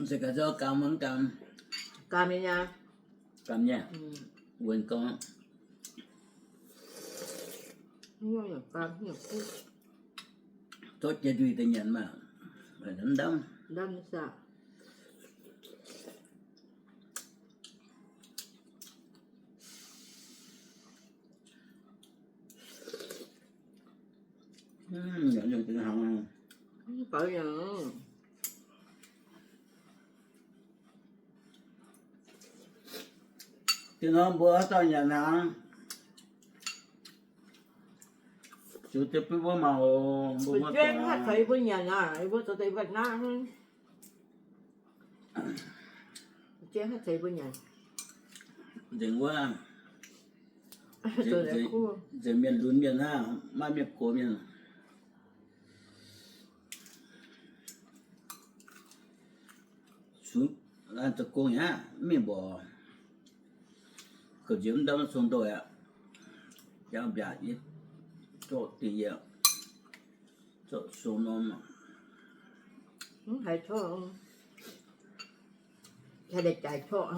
Se gaax zouv gaam mv gaam? Gaam nyei. Gaam nyei. Wuonx gorngv. Tov jiex nduih deix nyanc maah. Ndamv. Tin-Hungh mbuo haaix dauh nyanc hnaangx, ziux deix bun mbuo mangc oc. Mbuo mv haih ceix mbuo nyanc aqv, mbuo zoux deix mbatc naqv. Nzengc wuov, nzengc mienh lunx mienh hnangv, maiv mienh gox mienh. An zoux gong aqv, mv mingh mborqc. Ga'nziex mv ndamv maiv cong-ndoih aqv. Jangv mbiaatc yie zorqv dingh yie zorqv sung norm. Mv haiz corc, haih deix jaaix corc.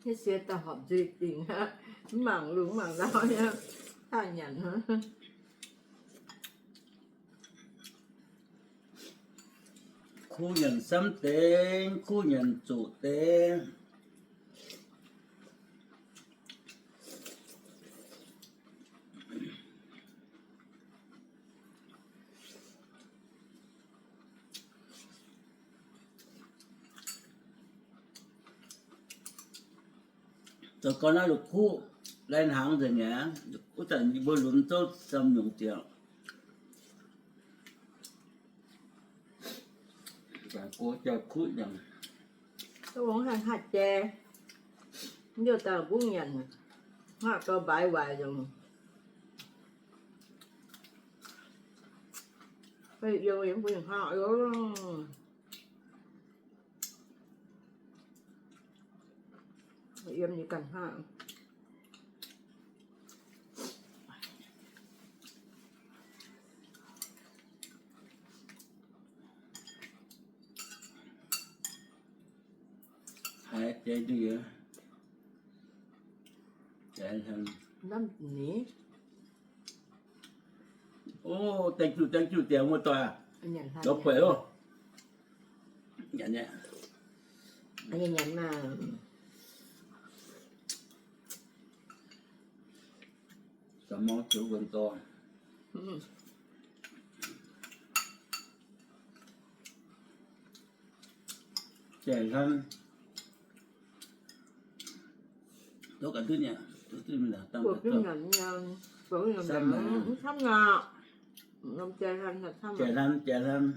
Hietv sie daaih horpc nzuih dingc aqv, mv mangc lungh mangc ndau nyei, taaih nyanc. Kuv nyanc samv deix, kuv nyanc zuqc deix. Zoux gau naaiv la'kuqv lai hnaangx nzengc aqv. Wuov zanc yie mbuo lunx zouv samv nyungc ziangx. Zaangc go jauv-kuv nyanc. Ov, haih haav jai, mv diuh daaih mbuov nyanc, haav gau mbaix waaic nzengc. Yiem mbuo haav loh. Yiem nyei ganh haav. Haiz jai nduih, jai hnamv. Hnamv nix. Ov, dengv juqv, dengv juqv, dengv muoz-doic aac. Zoux bueix oc. Nyanc nyei. Nyanc maah. Samv mor ziouc wuonx dorh. Jai hnamv. Tov ga'ndutv nyei, tov dutv mingh dangh dangh. Samv mangc. Jai hnamv, jai hnamv.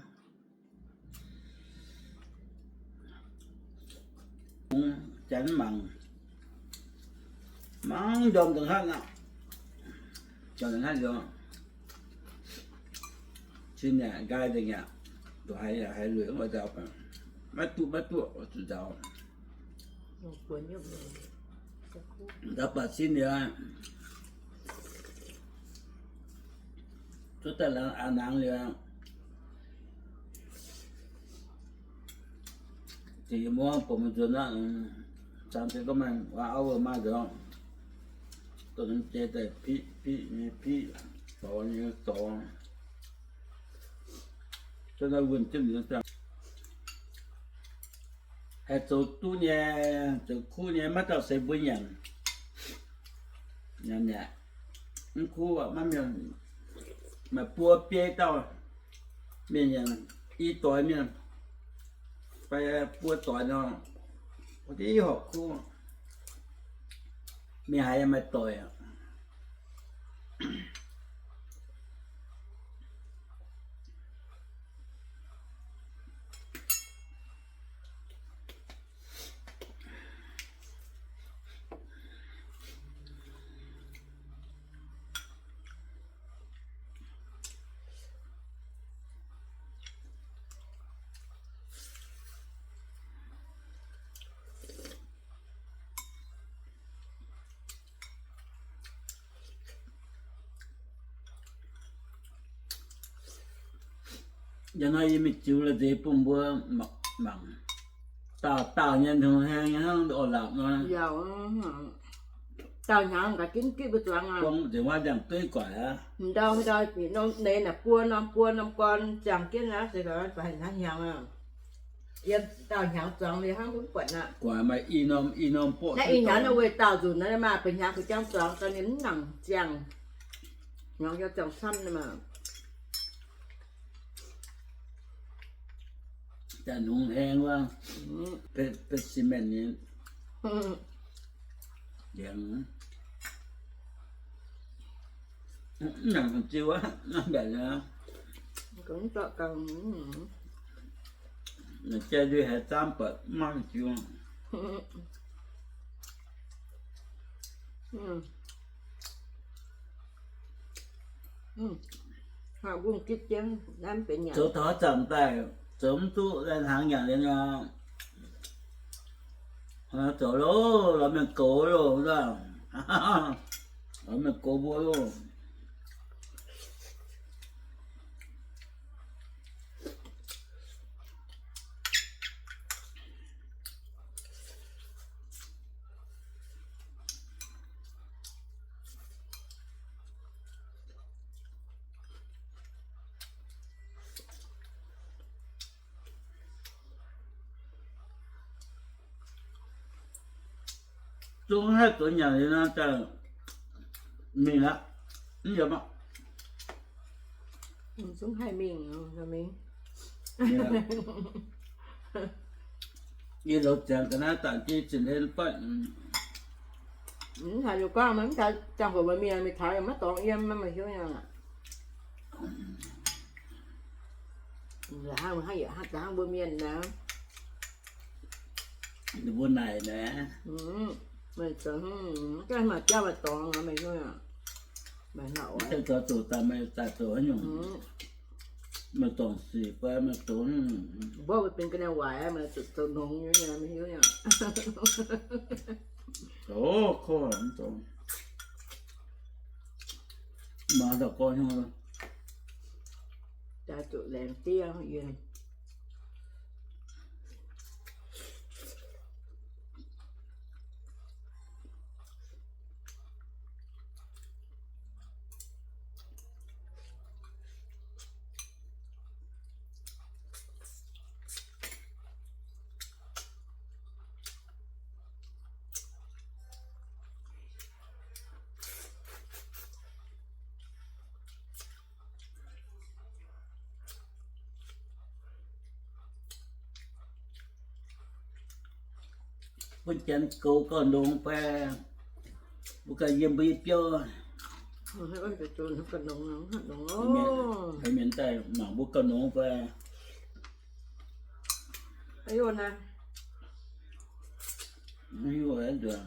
Janx mangc, mangc ndorm da'hnangv aqv. Ndorm da'hnangv nzunc, cin yaac nqaai nzengc yaac, ndongc haaix yaac haiz lueic wuov nzaaux, maiv duqv maiv duqv zuqc nzaaux. Nzaaux baac cin liuz, cuotv daaih laangz aav naangx liuz, ziouc yie mbuo buatc maiv nzuonx aqv, zaangc deix gorngv maaih waac auv maaih nzunc, dorh norm jai daaih piqv piqv nyei piqv, zorz nyei zorz. Cuotv naaiv wuonh jienv liuz, haih zoux duqv nyei, zoux kuv nyei, maiv dauh seix mbuo nyanc. Nyanc mi'aqv. Mv kuv maiv mienh, maaih buo biei dauh mienh nyanc, i doix mienh, fai buo doix nor, Div horpc kuv, mingh haaix yaac maaih doic. Yie nor yie mingh ziux la'nzeix bun mbuo mangc. Daauh daauh nyei, hngongx haeng nyei hnangv orv-laapc nor. Daauh hnyangx gaax ginv gitv mbuo zuangx aqv. Nzengc wuov ndiangx-dueiv guaaic aqv. Ndau ndau neix naaic buo norm buo norm gorn ziangh jienv aqv, se gorngv baac hnangv hnyangx aqv. Yiem daauh hnyangx zuangx liuz hnangv mv buatc aqv. Guaaic maaih i norm i norm borqv. Naaiv ih hnyangx naaiv weih daauh nzunc naaiv maah, ba'hnyangx kuh jangv zuangx daaih ninh mv nangc ziangh. Hnyangx jangv zuangx camv naaiv maah. Daaih hngongx haeng wuov, specimen nyei. Liangx. Mv nangc ziux aqv, mv mbaeqc aqv. Jai ndui haiz zaamv buatc mv nangc ziux. Zoux taux zaangc daaih zoux mv duqv, lai hnaangx nyanc liuz nor, zoux loh, lorz mienh goux loh, lorz mienh goux mbuo loh. Zungv haih zoux nyanc liuz nor, daaih mingh aqv. Mv yiem aqv. Zungv haih mingh, mingh. Yie loz ziangx ga'naaiv dangc jienv zinh hlen fatv. Mv haiz liuz gorngv mv taux ziangh hoc maaih mienh mingh taux yaac maiv dorngx yiem, maiv hiuv nyei. Hnangv mbuo mienh naaiv, mbuo naaic naaiv, maiv maaih jauv maaih dorngx, maiv hiuv, maiv hnangv oix zoux zuqc daaih, maiv daaih zoux haaix nyungc. Maaih dorngc sic fai maaih zoux, mbuo benx ga'naaiv waaic, maaih zoux nongx nyei, maiv hiuv nyei. Zoux kov mv zoux. Mangc daaih gorngv nyei, daaih zuqc laengz diev yie. Bun janx goux gauh nongx fai, mbuo gauh yiem mbuo nyei biauv. Mienh daaih mangc mbuo gauh nongx fai. Mv hiuv nduov.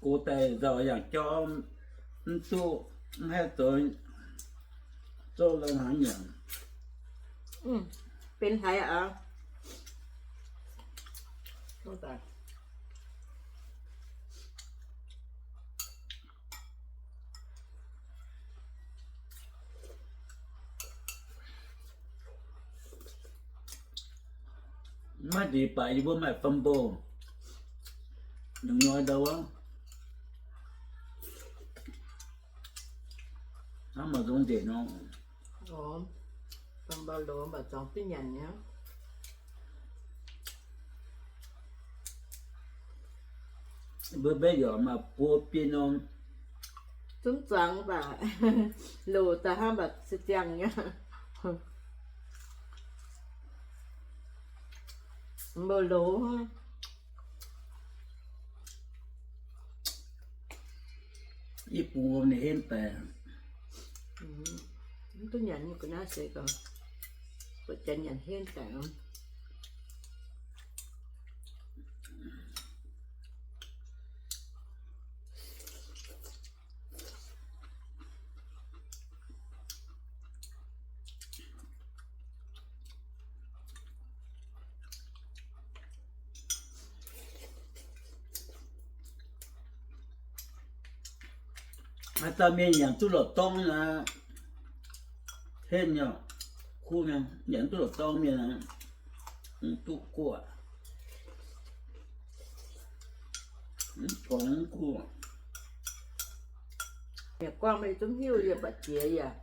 Gox daaih nzauh yangh jauv mv duqv, mv haih zoux, zoux la'hnaangx nyanc. Benx haaix aqv? Maiv deix baac yie mbuo maaih fam mbo, longc nyoi ndau wuov, hnangv maaih nzong nzengc nor. Fam mbo loz mv baac zuangx duqv nyanc nyei. Mbuo maiv yaac maaih buo biei norm. Zungv zuangx mv baac loz daaih hnangv mv baac se ziangh nyei. Mbuo loz. Yie bungx wuom ninh henv daic. Mv duqv nyanc nyei ga'naaiv se gorx, buatc janx nyanc henv daic. Haaix dauh mienh nyanc duqv lorqc dorngv aqv, henv nyei, kuv nyei, nyanc duqv lorqc dorngv mienh aqv, mv duqv guoqv, mv torngx mv guoqv. Yaac guangc meih zungv hiuv yie baac jiex yaac.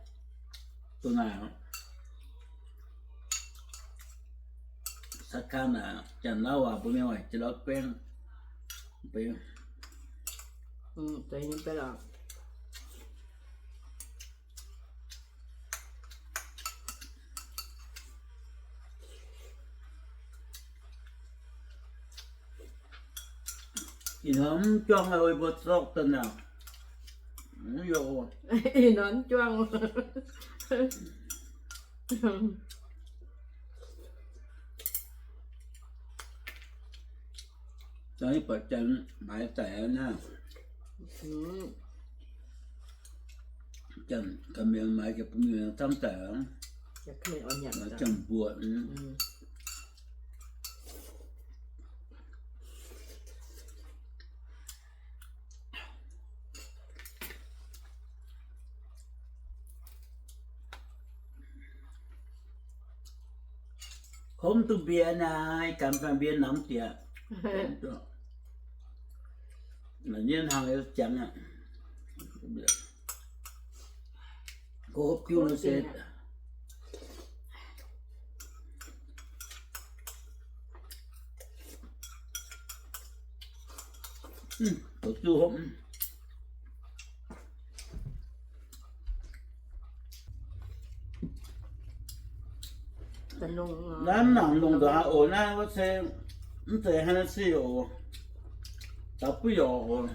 Bun naaic, Saakau naaic, Janx-Lauv waac mbuo mienh waac jiex lorz guengh. Ih hnoi mv juangv, mbuo zorqv daaih naaic, mv yaac, ih hnoi mv juangv. Daaih buatc janx maaiz daic aqv naaiv. Janx ga'mienh maaiz jiex bun mienh camv daic aqv. Janx-mbuoqc. Kouv duqv mbie naaiv, ganh fai mbie namx diex. Nyei hnaangx jangx aqv. Kouv hopv diuv se zoux diuv hopv. Naaiv mv nangc longc ndongc haaix oc, naaiv wuov se mv zeiz Hennessy oc, daux buv yorc oc.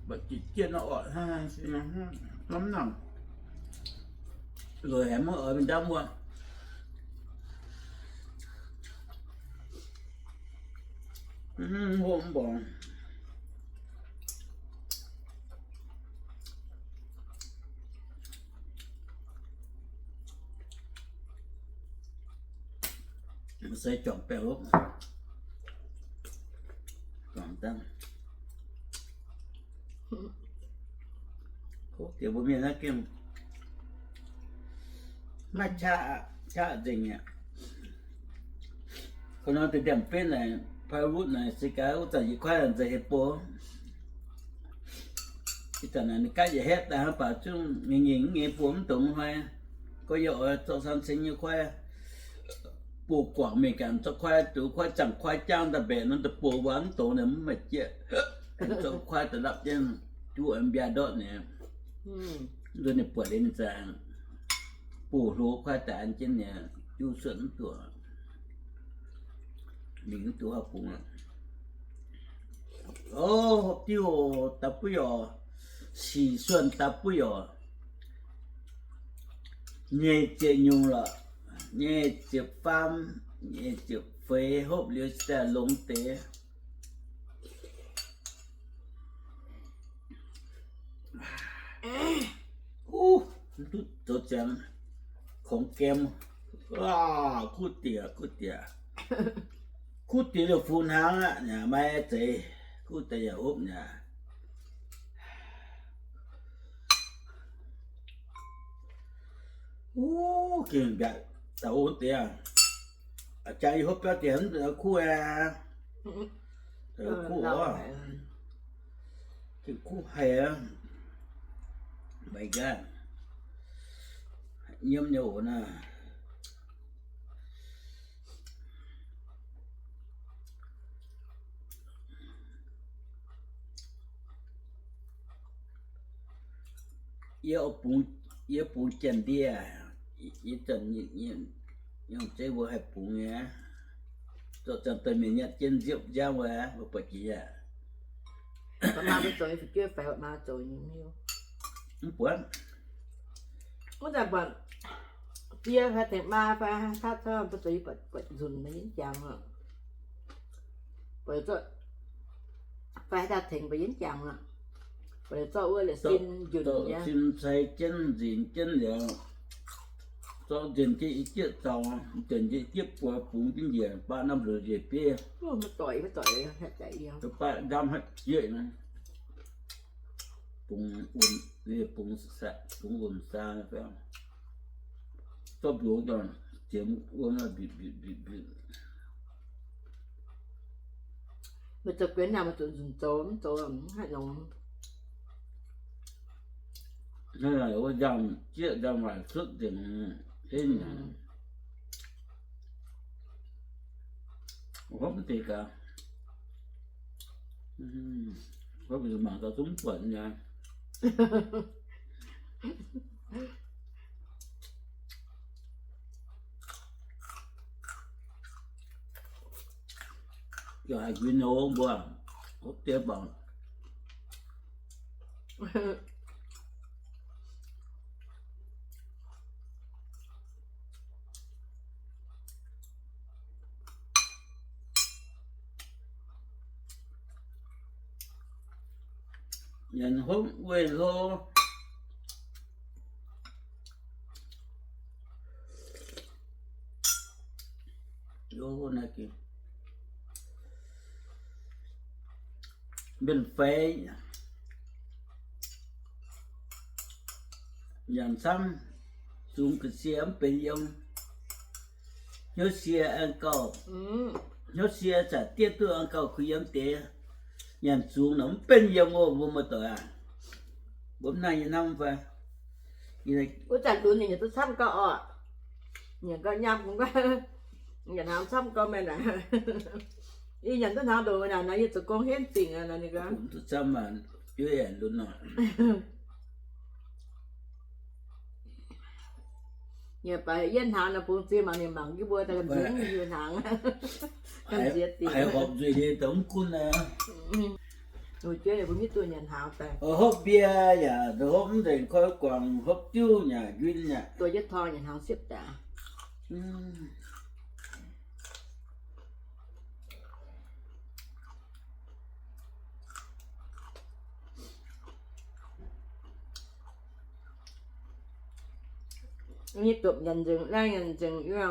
Buatc jienv jienv nor oc, naaiv mv nangc. Loz-hemx mv oix mingh ndaamv wuov. Mv hopv mv mborngx. Se juangc baengh hopv, juangc dangh. Hopv diex mbuo mienh naaiv gengh maiv qaqv, qaqv nzengc aqv. Koi nor deix ndiangx-benv naaic, plywood naaic, se gaax wuov zanc yie kuaaiv nzengc hei buo. Ih zanc naaic ninh gaatv yietc haeqv daaih hnangv, baac zungv nyei nyei buo mv dongz hnoi. Gorngv yie oix zorqv san ceng nyei kuaaiv, buo guangc mingh ganh zorqv kuaaiv, duqv kuaaiv zaangc kuaaiv jangv daaih mbaeqc nor, daaih buo waac mv dongz naaic mv maaih jieqv. Zorqv kuaaiv daaih lapv jienv juv mbiaa ndortv naaic. Nduov ninh buatc liuz ninh zaangc, buo hlo kuaaiv daaih an jienv nyei, juv suotv mv duqv. Mingh mv duqv haaix bung aqv. O, hopv diuv daaih buov yorc, sic suonh daaih buov yorc. Nyei ziepc nyungc lorqc, nyei ziepc faam, nyei ziepc feix, hopv liuz daaih longx deix. Huv, mv duqv zoux ziangx, kungx gaem. Kuv diex, kuv diex, kuv diex liouh fungx hnaangx aqv, yaac maiv zeiz, kuv daaih yaac hopv nyei. Huv, gengh mbiaatc daaih wuov deix aqv. Jangx yie hopv biauv deix mv kuv aqv. Kuv oc. Gengh kuv haic aqv. Maiv gaax, nyiemv nyei oc naaiv. Yie bungx, yie bungx janx-ndie, yie zanc nyungc zeiv mbuo haih bungx nyei. Zorqv zanc daaih mienh nyatv jienv nziepv nziaamv wuov, mbuo buatc jiex yaac. Mv buatc. Wuov zanc buatc die fai tengx maa fai taux mbuo zoux buatc nzunc nyei jangx oc. Buatc fai haaix dauh tengx mbuo yiem jangx oc. Buatc zorqv wuov la'sin njunc nyei, la'sin cai jienv nzinc jienv liuz, zorqv nzengc jienv i jieqv zaux, nzengc jienv i jieqv buoz bungx jienv njiec baav norm nzueic njiec bieiv. Baav ndamv haiv jieqv, bungx wuom saa, zorqv mbiungz daaih ziemx wuom, mbiutc mbiutc mbiutc mbiutc. Meih zoux guenx naaic meih zuqc nzunc zoux, mv zoux mv haih longx. Hnangv naaic wuov nzangc jieqv nzangc waaic cuotv nzengc, henv nyanc. Hopv mv deix gaax. Hopv mangc gaax zungv buatc nyei. Yaac haih nquin nyei mbuo, hopv deix baac. Nyanc hopv weih hlo. Mbienv feix nyanc camv, zungx ga'sie mv benx yiem. Hnyouv sie aengx gauh, hnyouv sie zanc diev duqv aengx gauh kuh yiem deix. Nyanc zungx nor mv benx yiem oc, mbuo muoz-doic aac. Mbuo mv nangh yie hnamv fai? Wuov zanc lunx ninh nyanc duqv camv gauh oc. Nyanc gauh nyaam, nyanc hnaangx camv gauh maengx naaic. Yie nyanc duqv hnaangx ndoqc naaic nor, yie zoux gong henv zingc aqv. Duqv camv maah, juov yaac lunx nor. Yie baac yie hnaangx naaic bungx ziex mangc ninh mangc jienv mbuo daaih nzunc hiuv hnaangx. Haiz horpc nzuih nyei dongh mv gunv aqv. Hopv mbie yaac hopv mv nzengc, koi guangc hopv diuv yaac nquin yaac. Nyei dopc nyanc nzengc, naaiv nyanc nzengc yie.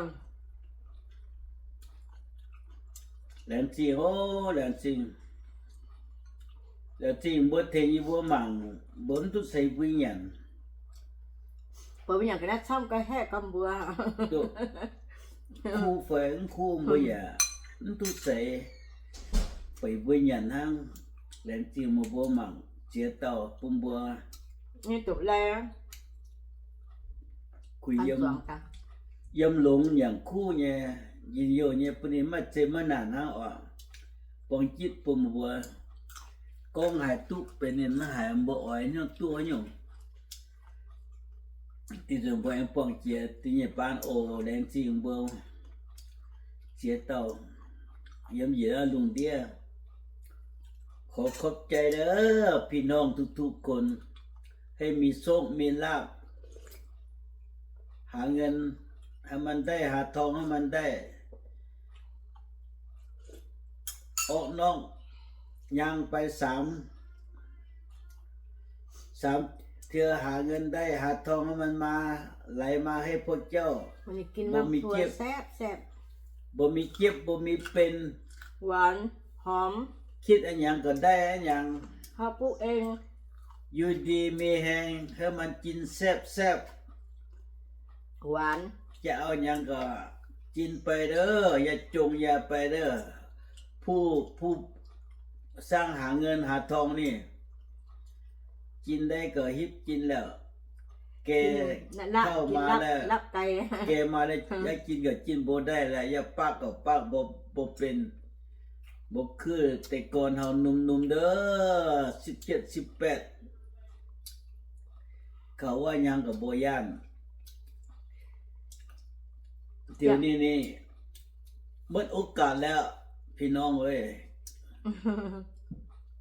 Laengz zingh oc, laengz zingh. Laengz zingh mbuo tengx yie mbuo mangc, mbuo mv duqv ceix mbuo nyanc. Mbuo mbuo nyanc ga'naaiv camv ga'haeqv gauh mbuo. Kuv fai mv kuv mbuo yaac mv duqv ceix, beic mbuo nyanc hnangv. Laengz zingh meih mbuo mangc ziex dauh bun mbuo. Kuh yiem, yiem longx nyanc kuv nyei, njien-youh nyei, bun ninh maiv zeiz maiv naanc hnangv oc. Buang jitv bun mbuo. Gorngv haaix duqv benx ninh maiv haiz mbuo oix hnyouv duqv haaix nyungc. Dinh nzunc mbuo aengx buangh jiex dinh nyei baan oc. Laengz zingh mbuo ziex dauh yiem njiec lungh ndiev. Khov khopv jai lorqc, พี่น้องทุกๆ คน ให้มีโชค มีลาภ หาเงินให้มันได้ หาทองให้มันได้ ออกนอก ย่างไปสาม สามเทือ หาเงินได้ หาทองให้มันมา ไหลมาให้พวกเจ้า บ่มีเจ็บ บ่มีเจ็บ บ่มีเป็น หวาน หอม คิดอะหยังก็ได้อะหยัง เขาปลูกเอง อยู่ดีมีแฮง ให้มันกินแซ่บๆ หวาน จะเอาหยังก็กินไปเด้อ อย่าจงอย่าไปเด้อ ผู้ ผู้สร้างหาเงินหาทองนี่ กินได้ก็ฮิปกินแล้ว แก่เฒ่ามาแล้ว แก่มาแล้ว จะกินก็กินบ่ได้แล้ว อย่าปากก็ปากบ่ บ่เป็น บ่คือแต่ก่อนเฮาหนุ่มๆ เด้อ สิบเจ็ด สิบแปด Kaux wuov hnyangx gauh mbuo yaanh. Diuh ninh ninh หมดโอกาสแล้ว พี่น้องเอ้ย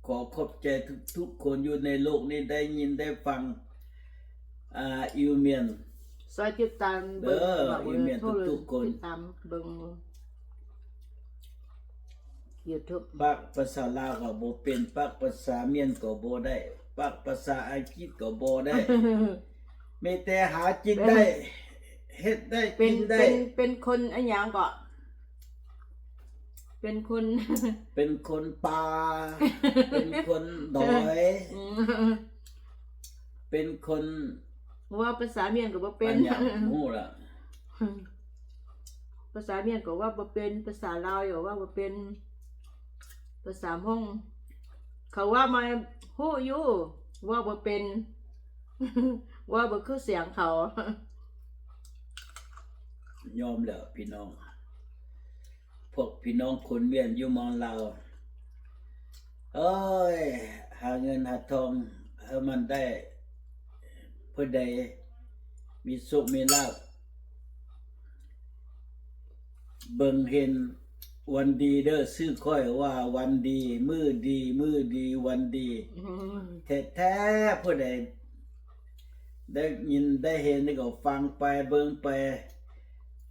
ขอขอบใจทุกๆคนอยู่ในโลกนี้ ได้ยินได้ฟัง Iu-Mienh, Iu-Mienh ทุกๆคน ปากภาษาลาวก็บ่เป็น ปากภาษาเมียนก็บ่ได้ ปากภาษาอังกฤษก็บ่ได้ มีแต่หากินได้ เฮ็ดได้กินได้ เป็นคนอะหยังเกาะ เป็นคน เป็นคนป่า เป็นคนดอย เป็นคน เว้าภาษาเมียนก็บ่เป็น ภาษาเมียนก็เว้าบ่เป็น ภาษาลาวก็เว้าบ่เป็น ภาษาม่ง เขาเว้ามาฮู้อยู่ เว้าบ่เป็น เว้าบ่คือเสียงเขา ยอมแล้วพี่น้อง พวกพี่น้องคนเมียนอยู่เมืองลาว เอ้ย หาเงินหาทองให้มันได้ เพื่อใดมีโชคมีลาภ เบิ่งเห็นวันดีเด้อ ชื่อข้อยว่าวันดี มื้อดี มื้อดี วันดี แท้ๆ ผู้ใดได้ยินได้เห็นก็ฟังไปเบิ่งไป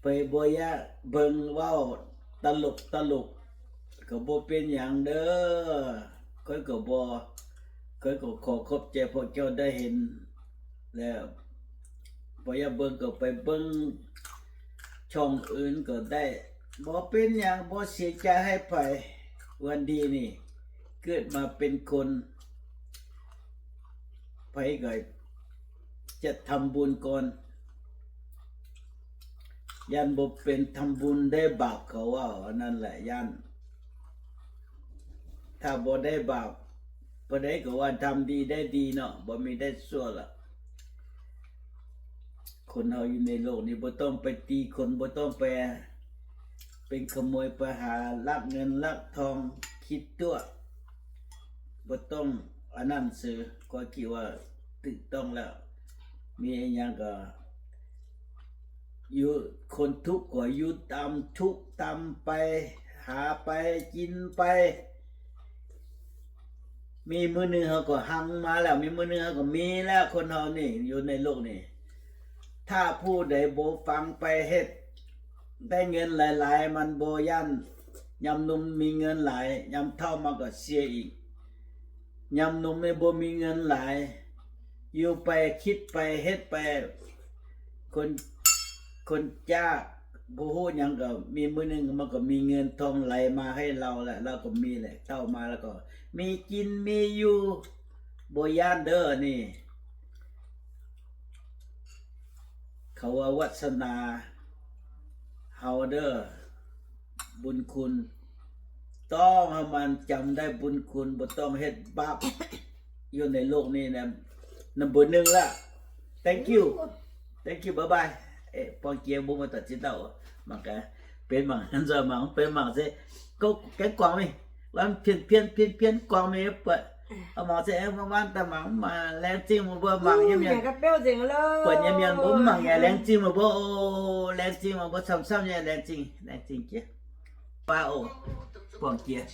ไปบ่อยากเบิ่งเว้าตลกตลกก็บ่เป็นหยังเด้อ ข้อยก็บ่ ข้อยก็ขอขอบใจพวกเจ้าได้เห็น แล้วบ่อยากเบิ่งก็ไปเบิ่งช่องอื่นก็ได้ บ่เป็นหยัง บ่เสียใจให้ไผ วันดีนี่ เกิดมาเป็นคน ไผก็จะทำบุญก่อน ย่านบ่เป็น ทำบุญได้บาป เขาว่าอันนั้นแหละ ย่าน ถ้าบ่ได้บาป ผู้ใดก็ว่าทำดีได้ดีเนาะ บ่มีได้ชั่วละ คนเฮาอยู่ในโลกนี้บ่ต้องไปตีคน บ่ต้องไปเป็นขโมย ไปหาลักเงินลักทอง คิดตั๋ว บ่ต้องอันนั้นซื่อ ข้อยคิดว่าถูกต้องแล้ว มีอะหยังก็ อยู่ คนทุกข์ก็อยู่ตามทุกข์ตามไป หาไปกินไป มีมื้อหนึ่งเฮาก็หังมาแล้ว มีมื้อหนึ่งเฮาก็มีแล้ว คนเฮานี่อยู่ในโลกนี่ ถ้าผู้ใดบ่ฟังไปเฮ็ด ได้เงินหลายๆ มันบ่ย่าน ยามหนุ่มมีเงินหลาย ยามเฒ่ามาก็เสียอีก ยามหนุ่มนี่บ่มีเงินหลาย อยู่ไปคิดไปเฮ็ดไป คน คนจ้า บ่ฮู้หยังก็มีมื้อหนึ่งมันก็มีเงินทองไหลมาให้เราแหละ เราก็มีแหละ เฒ่ามาแล้วก็มีกินมีอยู่ บ่ย่านเด้อนี่ เขาว่าวาสนาเฮาเด้อ บุญคุณ ต้องให้มันจำได้บุญคุณ บ่ต้องเฮ็ดบาป อยู่ในโลกนี้นะ number หนึ่งละ thank you thank you bye bye เอ๊ะ ปองเกียงบุ้งมาตัดสินเต้า มากะ เป็นหมั่งหันซอยหมั่ง เป็นหมั่งเซ่ ก็แกงกวางนี่ วันเพี้ยนเพี้ยนเพี้ยนเพี้ยนกวางนี่เปิด เอาหมั่งเซ่ เอ้ย วันๆ แต่หมั่งมาแรงจริงมาเบ้อหมั่งเนี่ยเมียน เปิดเนี่ยเมียนผมหมั่งเนี่ยแรงจริงมาเบ้อ โอ้ แรงจริงมาเบ้อ ซ้ำๆ เนี่ยแรงจริง แรงจริงเจี๊ยะ ป้าโอ้ ปองเกียง